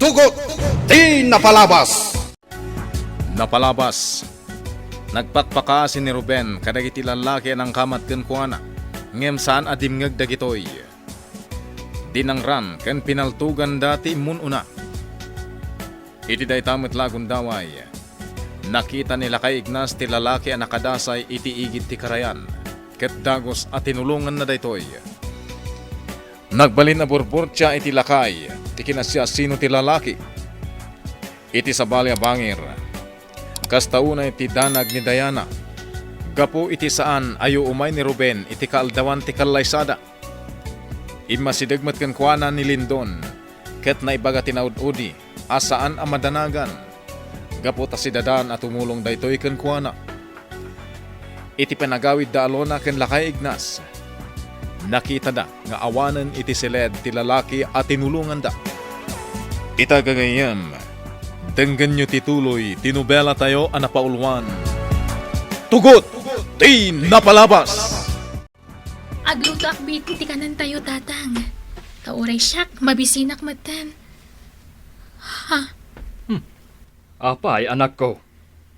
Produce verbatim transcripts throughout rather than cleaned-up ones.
Tugot ti napalabas. Napalabas. Nagpakpakaasi ni Ruben kadagiti lallaki a nangkamat kenkuana, ngem saan a dimngeg dagitoy. Dinangran ken pinaltoganda ti immun-una. Iti dayta met la a gundaway, nakita ni Lakay Ignas ti lalaki a nakadasay iti igid ti karayan, ket dagus a tinulonganna daytoy. Nagbalin a burburtia iti lakay ti kinasiasino ti lalaki. Iti sabali a bangir, kasta unay ti danag ni Diana, gapu iti saan a yuumay ni Ruben iti kaaldawan ti kallaysada. Immasideg met kenkuana ni Lindon, ket naibaga ti naud-udi a saan a madanagan, gapu ta sidadan a tumulong daytoy kenkuana. Iti panagawidda a Lona ken Lakay Ignas, nakitada nga awanen iti siled ti lalaki a tinulonganda. Ita gagayyem, denggenyo ti tuloy ti nobelatayo a napauluan, Tugot ti Napalabas! Aglutoak bit iti kanentayo, Tatang. Ta uray siak, mabisinak metten. Ha? Hmm. Apay, anakko?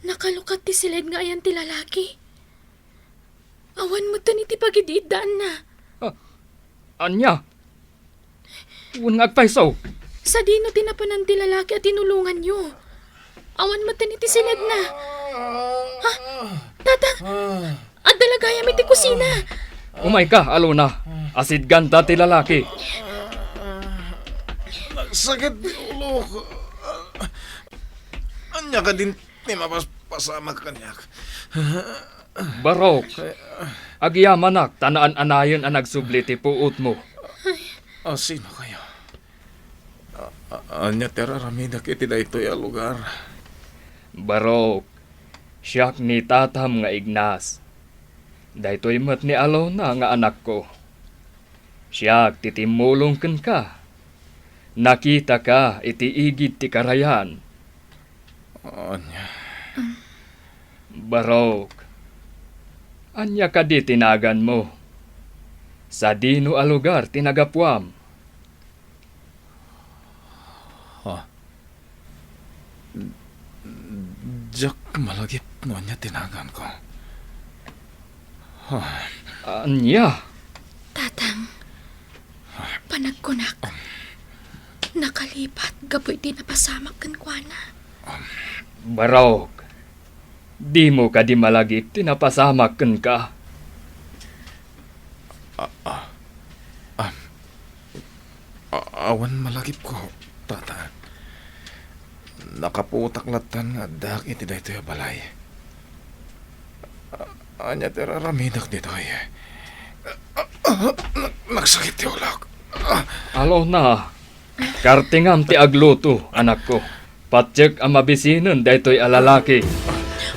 Nakalukat ti siled nga ayan ti lalaki. Awan metten iti pagid-iddaanna. Ah, ania? Wen nga agpayso. Sadino ti napanan ti lalaki a tinulonganyo? Awan metten iti siledna. Ha? Tatang, adda la gayam iti kusina. Umayka, Alona. Asidganta ti lalaki. Nagsakit ti ulok. Ania kadin ti mapaspasamak kaniak? Barok, agyamanak ta naan-anayen a nagsubli ti puotmo. A, sino kayo? A, a, ania ti ar-aramidek iti daytoy a lugar? Barok, siak ni tatam nga Ignas. Daytoy met ni Alona nga anakko. Siak ti timmulong kenka. Nakitaka iti igid ti karayan. Ania? Barok, ania kadi ti naganmo? Sadino a lugar ti nagapuam? Ha? Diak malagip no ania ti naganko. Ha? Ania? Tatang, panagkunak, nakalipat gapu iti napasamak kenkuana. Barok, dimo kadi malagip ti napasamak kenka? A-, a-, am, a-, awan malagipko, Tata. Nakaputak lattan nga addaak iti daytoy a balay. A-, ania ti ar-aramidek ditoy? Nag-, nagsakit ti ulok. Alona, kartingam ti agluto, anakko. Patiek a mabisinen daytoy a lalaki.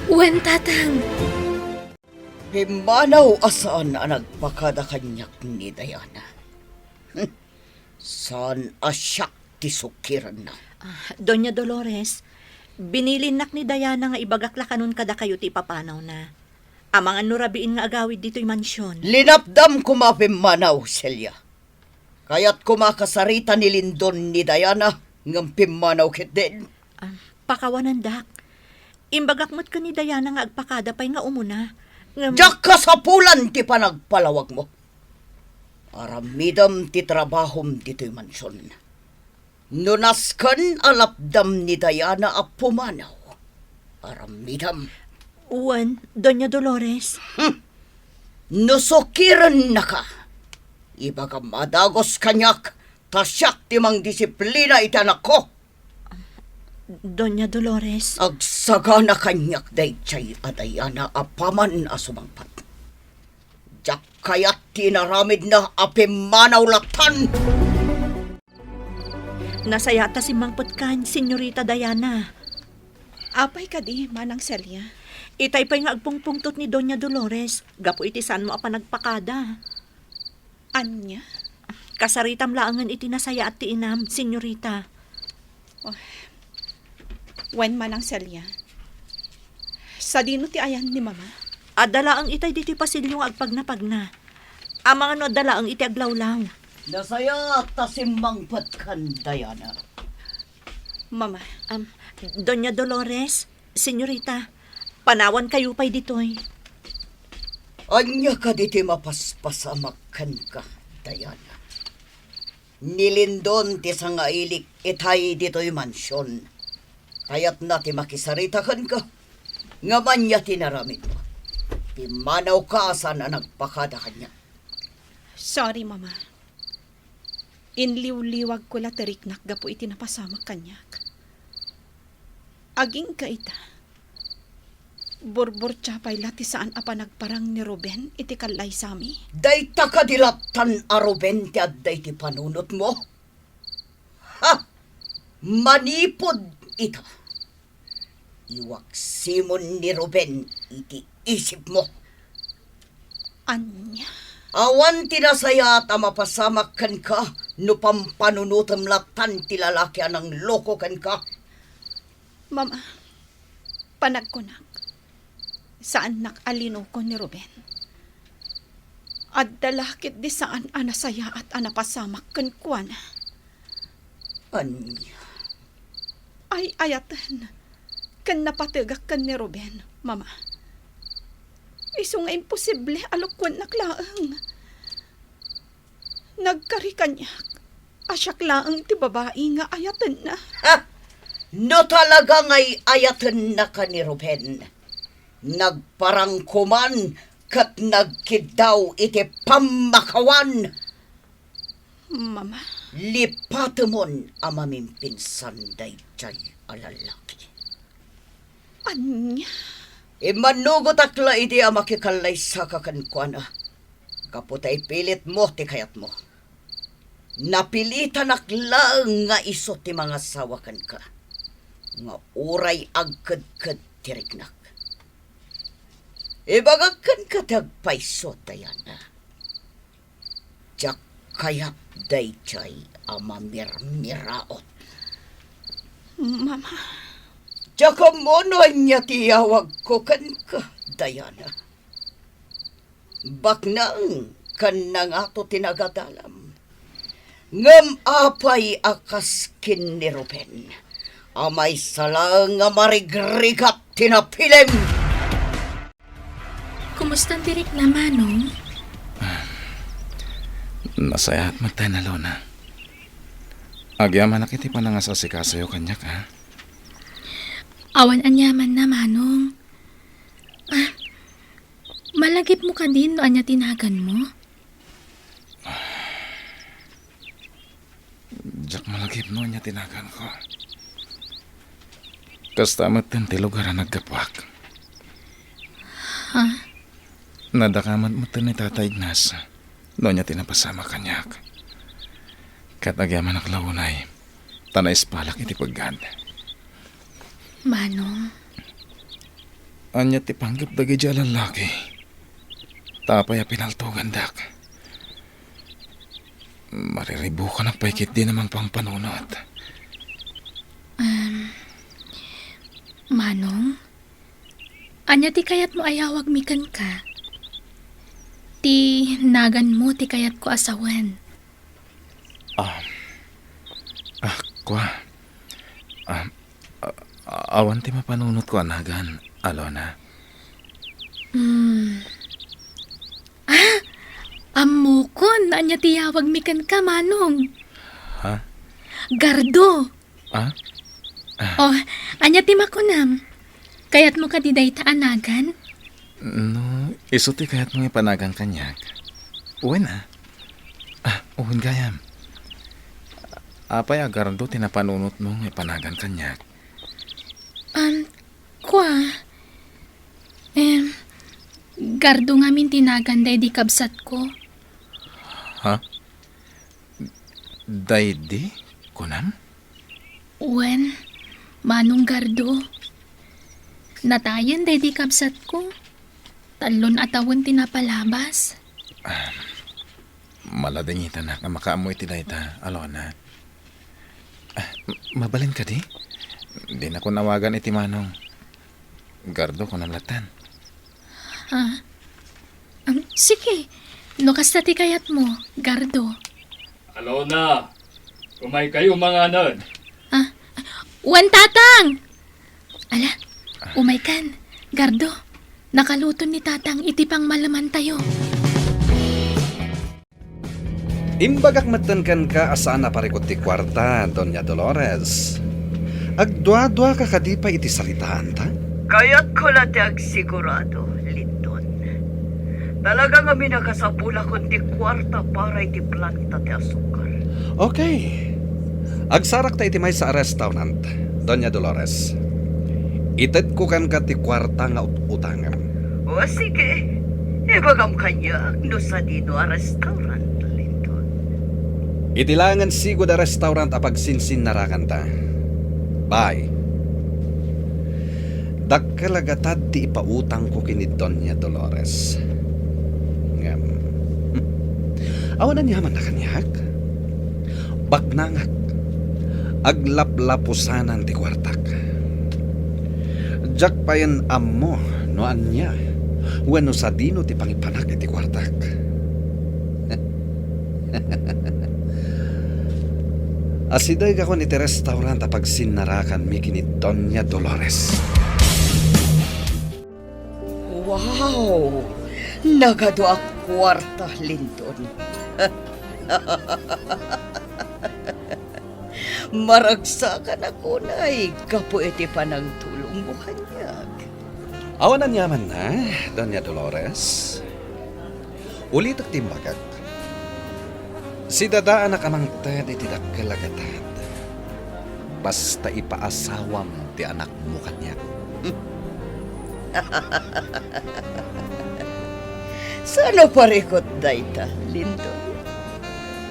Wen, Tatang. Pimmanaw a saan a nagpakada kaniak ni Diana. Saan a siak ti sukirenna. Ah, Doña Dolores, binilinnak ni Diana nga ibagak la kanon kadakayo ti ipapanawna. Amangan no rabiin nga agawid ditoy mansion. Linapdam koma pimmanaw, Celia. Kayat koma kasarita ni Lindon ni Diana, ngem pimmanaw ketdin. Ah, pakawanendak. Imbagak met ken ni Diana nga agpakada pay nga umuna. Ngem diak kasapulan ti panagpalawagmo. Aramidem ti trabahom ditoy mansion. No nasken a lapdam ni Diana a pumanaw, aramidem. Wen, Doña Dolores. Hmm. No sukirennaka, ibagam a dagus kaniak, ta siak ti mangdisiplina iti anakko. Doña Dolores. Agsagana kaniak daydiay a Diana apaman a sumangpet. Diak kayat ti inaramidna a pimmanaw lattan. Nasayaat ta simmangpetkan, Senyorita Diana. Apay kadi, Manang Celia? Itay pay nga agpungpungtot ni Doña Dolores, gapu iti saanmo a panagpakada. Ania? Kasaritam laengen iti nasayaat ti inam, Senyorita. Oh. Wen, Manang Celia. Sadino ti ayan ni Mama? Adda laeng itay ditoy pasilyo nga agpagnapagna. Amangan no adda laeng iti aglawlaw. Nasayaat ta simmangpetkan, Diana. Mama. Am, Doña Dolores, Senyorita, panawankayo pay ditoy. Ania kadi ti mapaspasamak kenka, Diana? Ni Lindon ti sangailik itay ditoy mansion. Kayatna ti makisarita kenka. Ngem ania ti inaramidmo? Pimmanawka a saan a nagpakada kaniak. Sorry, Mama. Inliwliwagko la ti riknak gapu iti napasamak kaniak. Agingga ita, burburtia pay la ti saan a panagparang ni Ruben iti kallaysami. Dayta kadi lattan a Ruben ti adda iti panunotmo? Ha! Manipud ita, iwaksimon ni Ruben iti isipmo. Ania? Awan ti nasayaat a mapasamak kenka no pampanunotem lattan ti lalaki a nangloko kenka. Mama, panagkunak, saannak a linoko ni Ruben. Adda la ketdi saan a nasayaat a napasamak kenkuana. Ania? Ay-ayaten ken napategak ken ni Ruben, Mama. Isu nga imposible a lukuennak laeng. Nagkari kaniak a siak laeng ti babai nga ayatenna. Ha! No talaga nga ay-ayatenna ka ni Ruben, nagparang koman ket nagkiddaw iti pammakawan. Mama. Lipatemon a mamimpinsan daydiay a lalaki. Ania? Immannugotak la idi a makikallaysaka kenkuana. Gapu ta ipilitmo ti kayatmo. Napilitanak laeng nga isu ti mangasawa kenka. Nga uray agkedked ti riknak. Ibagak kenka ti agpayso, Diana. Diak kayat daydiay a mamirmiraot. Mama. Diak ammo no ania ti iyawagko kenka, Diana. Baknang ken nangato ti nagadalam. Ngem apay a kas ken ni Ruben, a maysa laeng a marigrigat ti napilim? Kumusta ti rikna, Manong? Nasayaat met ta, Alona. Agyamanak iti panangasasikasoyo kaniak, ha? Awan aniamanna, Manong. Ah, malagipmo kadin no ania ti naganmo? Diak malagip no ania ti naganko. Kasta metten ti lugar a naggapuak. Ha? Nadakamat metten ni Tata Ignas no ania ti napasamak kaniak. Ket agyamanak la unay, ta naispalak iti peggad. Manong. Ania ti panggep dagiti a lallaki? Ta apay a pinaltogandak? Mariribukanak pay ketdi a mangpangpanunot. Em, Manong, ania ti kayatmo a iyawagmi kenka? Ti naganmo ti kayatko a sawen. Ah, ah, kua. Ah, ah, awan ti mapanunotko a nagan, Alona. Hmm. Ah, ammokon, ania ti iyawagmi kenka, Manong? Ha? Gardo. Ah? Ah. Oh, ania ti makunam? Kayatmo kadi dayta a nagan? No, isu ti kayatmo nga ipanagan kaniak. Wen a. Ah, wen gayam. Apay a Gardo ti napanunotmo nga ipanagan kaniak? Um, kua. Em, Gardo ngamin ti nagan daydi kabsatko. Ha? Daydi, kunam? Wen, Manong Gardo. Natayen daydi kabsatko. Tallon a tawen ti napalabas. Ah, maladingitanak a makaammo iti dayta, Alona. Ah, m-, mabalin kadi? Dinakon awagan iti Manong. Gardo, kunam lattan. Ah, um, sige. No kasta ti kayatmo, Gardo. Alona, umaykayo manganen. Ah, Wen, Tatang! Ala, umaykan, Gardo. Nakaluton ni Tatang iti pangmalemantayo. Imbagak metten kenka a saan a parikut ti kuarta, Doña Dolores. Agduaduaka kadi pay iti saritaanta? Kayatko la ti agsigurado, Lindon. Talaga nga minakasapulakon ti kuarta para iti planta ti asukar. Okay. Agsarakta iti maysa a restaurant, Doña Dolores. Itedko kenka ti kuarta nga ut-utangem. O, sige. Ibagam kaniak no sadino a restaurant, Lindon. Iti laengen sigud a restaurant a pagsinsinnarakanta. Bye. Dakkel a gatad ti ipautangko ken ni Doña Dolores. Ngem, awan aniamanna kaniak? Baknangak. Aglaplapusanan ti kuartak. Diak payen ammo no ania wenno sadino ti pangipanak iti kuartak. Asidegakon iti restaurant a pagsinnarakanmi ken ni Doña Dolores. Wow! Nagadu a kuarta, Lindon. Maragsakan a kunay gapu iti panangtulongmo kaniak. Awan aniamanna, Doña Dolores. Ulitek ti imbagak. Sidadaanak a mangted iti dakkel a gatad. Basta ipaasawam ti anakmo kaniak. Saan a parikut dayta, Lindon?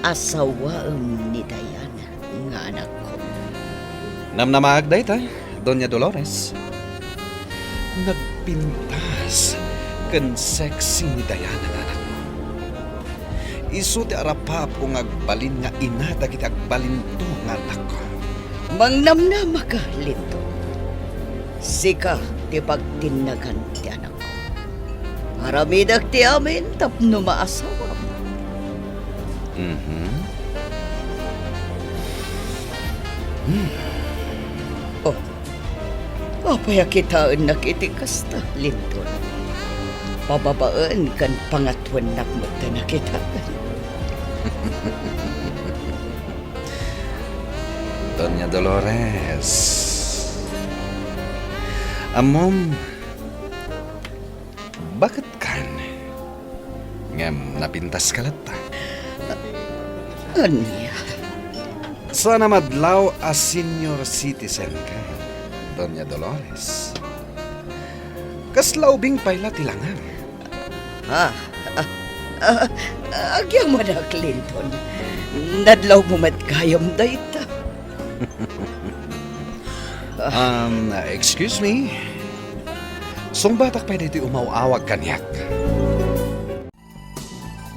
Asawaem ni Diana nga anakko. Namnamaak dayta, Doña Dolores. Nagpintas ken sexy ni Diana nga anakko. Isu ti arapaapko nga agbalin nga ina dagiti agbalinto nga annakko. Mangnamnamaka, Lindon. Sika ti pagtinnagan ti anakko. Aramidek ti amin tapno maasawam. Mhm. Hmm. Oh, apay a kitaennak iti kasta, Lindon? Pababaen ken pangatoennak met a nakitaen. Doña Dolores, ammom, baket kan? Ngem napintaska latta. Ania? Saan a madlaw a senior citizen ka, Doña Dolores. Kasla ubing pay la ti langam. Ah, ah, ah, agyamanak, Lindon. Nadlawmo met gayam dayta. Um, excuse me. Sungbatak pay daytoy umaw-awag kaniak.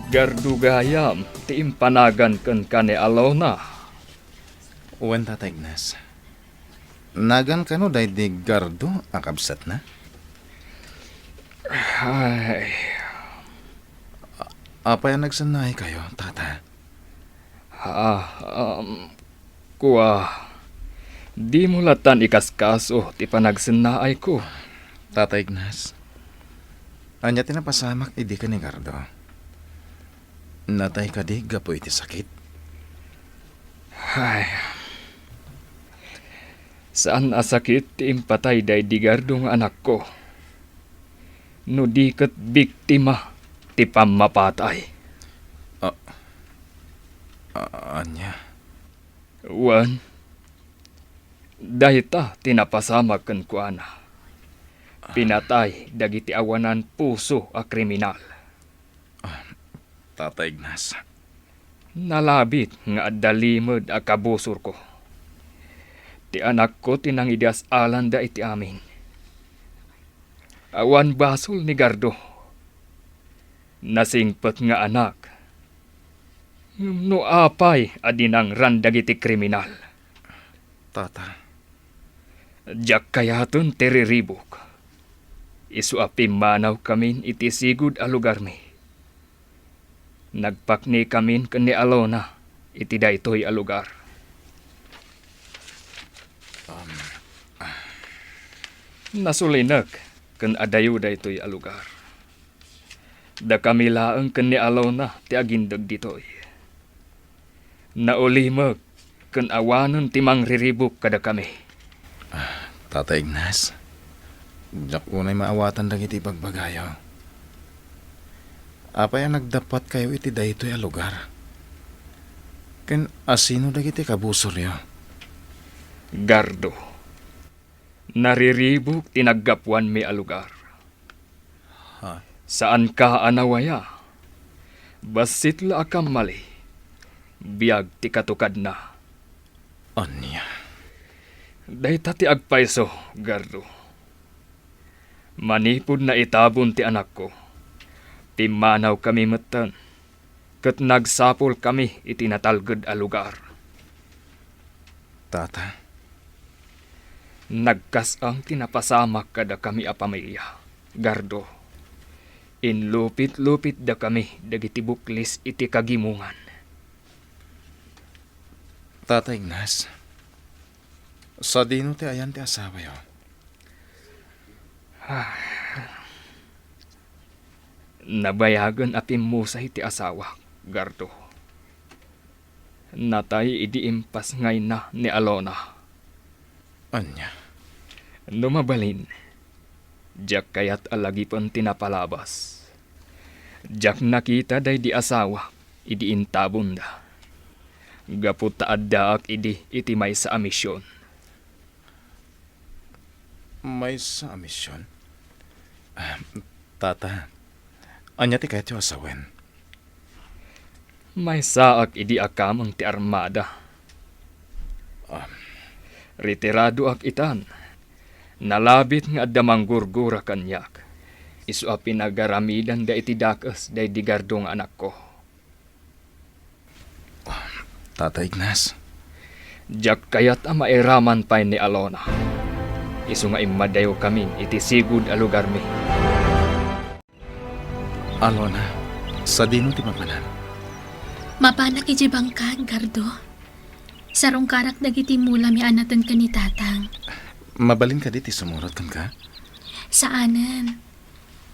Gardo gayam ti impanagan kenka ni Alona. Wen, Tata Ignas. Nagan kano daydi Gardo a kabsatna? Ay. A-, apay a nagsennaay kayo, Tata? Ah, um, kua, dimo latan ikaskaso ti panagsennaayko. Tata Ignas, ania ti napasamak idi ken ni Gardo? Natay kadi gapu iti sakit? Ay, saan a sakit ti impatay daydi Gardo nga anakko. No di ket biktima ti pammapatay. A-, a-, ania? Wen, dayta ti napasamak kenkuana. Pinatay dagiti awanan puso a kriminal. Ah, Tata Ignas. Nalabit nga adda limed a kabusorko. Ti anakko ti nangidias-alanda iti amin. Awan basol ni Gardo. Nasingpet nga anak. Ngem no apay a dinangran dagiti kriminal? Tata. Diak kayaten ti riribuk. Isu a pimmanawkamin iti sigud a lugarmi. Nagpaknikamin ken ni Alona iti daytoy a lugar. Nasulinek ken adayo daytoy a lugar. Dakami laeng ken ni Alona ti agindeg ditoy. Naulimek ken awanen ti mangriribuk kadakami. Ah, Tata Ignas, diak unay maawatan dagiti ibagbagayo. Apay a nagdapatkayo iti daytoy a lugar? Ken asino dagiti kabusoryo? Gardo, nariribuk ti naggapuanmi a lugar. Ha? Saanka a nawaya. Bassit la a kammali. Biag ti katukadna. Ania? Dayta ti agpayso, Gardo. Manipud naitabon ti anakko, pimmanawkami metten, ket nagsapulkami iti natalged a lugar. Tata. Nagkas-ang ti napasamak kadakami a pamilia, Gardo. Inlupit-lupitdakami dagiti buklis iti kagimongan. Tata Ignas, sadino ti ayan ti asawayo? Ah. Nabayagen a pimmusay ti asawak, Gardo. Natay idi impasngayna ni Alona. Ania? No mabalin, diak kayat a lagipen ti napalabas. Diak nakita daydi asawa idi intabonda. Gapu ta addaak idi iti maysa a mision. Maysa a mision? Ah, Tata, ania ti kayatyo a sawen? Maysaak idi akameng ti armada. Ah. Retiradoak itan. Nalabit nga adda manggurgura kaniak. Isu a pinagaramidanda iti dakes daydi Gardo nga anakko. Tata Ignas. Diak kayat a mairaman pay ni Alona. Isu nga immadayokamin iti sigud a lugarmi. Alona, sadino ti mapanan? Mapanak idiay bangkag, Gardo. Sarungkarak dagiti mulami a naten ken ni Tatang. Mabalin kadi ti sumurot kenka? Saanen.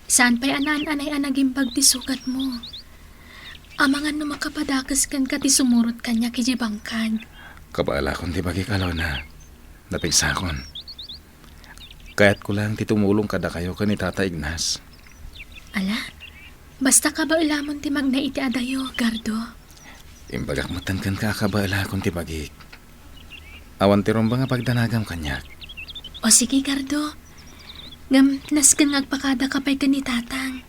Saan pay a naan-anay a nagimbag ti sugatmo. Amangan no makapadakes kenka ti sumurot kaniak idiay bangkag. Kabaelakon ti bagik, Alona. Napigsakon. Kayatko laeng ti tumulong kadakayo ken ni Tata Ignas. Ala, basta kabaelamon ti magna iti adayo, Gardo. Imbagak metten kenka a kabaelakon ti bagik. Awan ti rumbeng a pagdanagam kaniak. O sige, Gardo. Ngem nasken nga agpakadaka pay ken ni Tatang.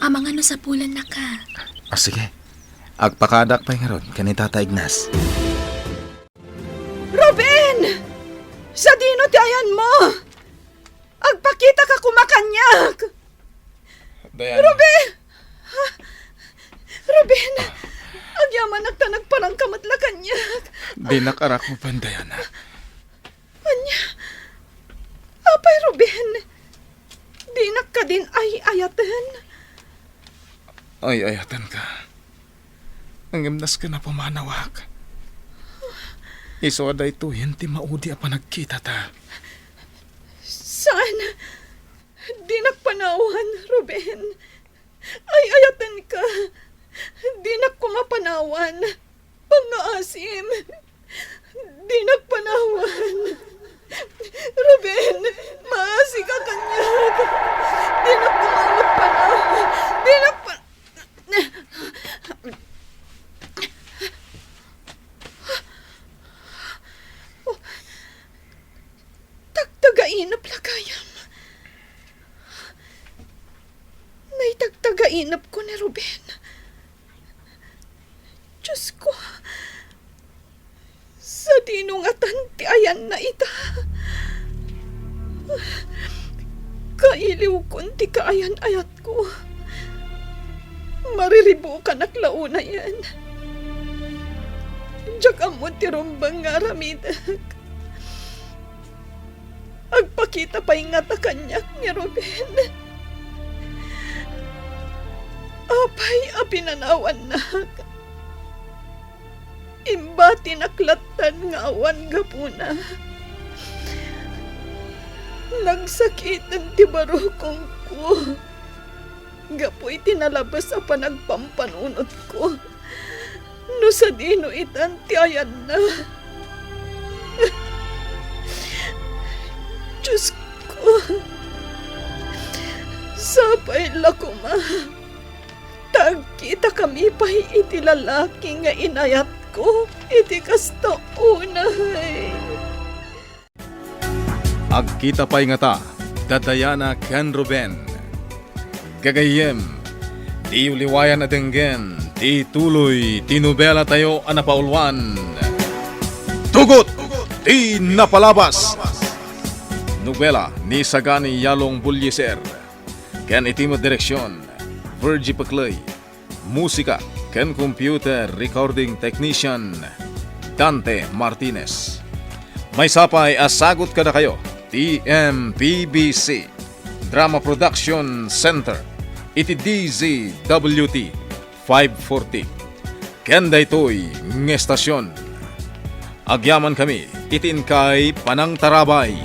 Amangan no sapulannaka. Ah, sige. Agpakadak pay ngarud ken ni Tata Ignas. Ruben! Sadino ti ayanmo? Agpakitaka koma kaniak! Diana. Ruben! Ruben! Agyamanak ta nagparangka met la kaniak. Dinak arakmopen, Diana. Ania? Apay, Ruben? Dinak kadin ay-ayaten? Ay-ayatenka. Ngem nasken a pumanawak. Isu a daytoyen ti maudi a panagkitata. Saan? Dinak panawan, Ruben. Ay-ayatenka. Dinak koma panawan. Pangngaasim. Dinak panawan. Ruben, maasika kaniak. Dinak koma met panawan. Dinak pa- Tagtagainep la gayam. Naitagtagainepko ni Ruben. Diosko, sadino ngatan ti ayanna ita? Kailiwkon ti kaayan-ayatko. Mariribukanak la unayen. Diak ammo ti rumbeng nga aramidek. Agpakita pay ngata kaniak ni Ruben. Apay a pinanawannak? Imbatinak lattan nga awan gapuna. Nagsakiten ti barukongko gapu iti nalabes a panagpampanunotko. No sadino itan ti ayanna. Diosko, sapay la koma ta agkitakami pay iti lalaki nga inayatko iti kasta unay. Agkita pay ngata da Diana ken Ruben. Gagayyem, diyo liwayan a denggen ti tuloy ti nobelatayo a napauluan, Tugot ti Napalabas. Nobela ni Sagani Yalong Bullieser ken iti met direksion, Virgie Pecley. Musika ken computer recording technician, Dante Martinez. Maysa pay a sagut kadakayo ti M P B C Drama Production Center iti D Z W T five forty. Ken daytoy nga estasion, agyamankami iti inkay panangtarabay.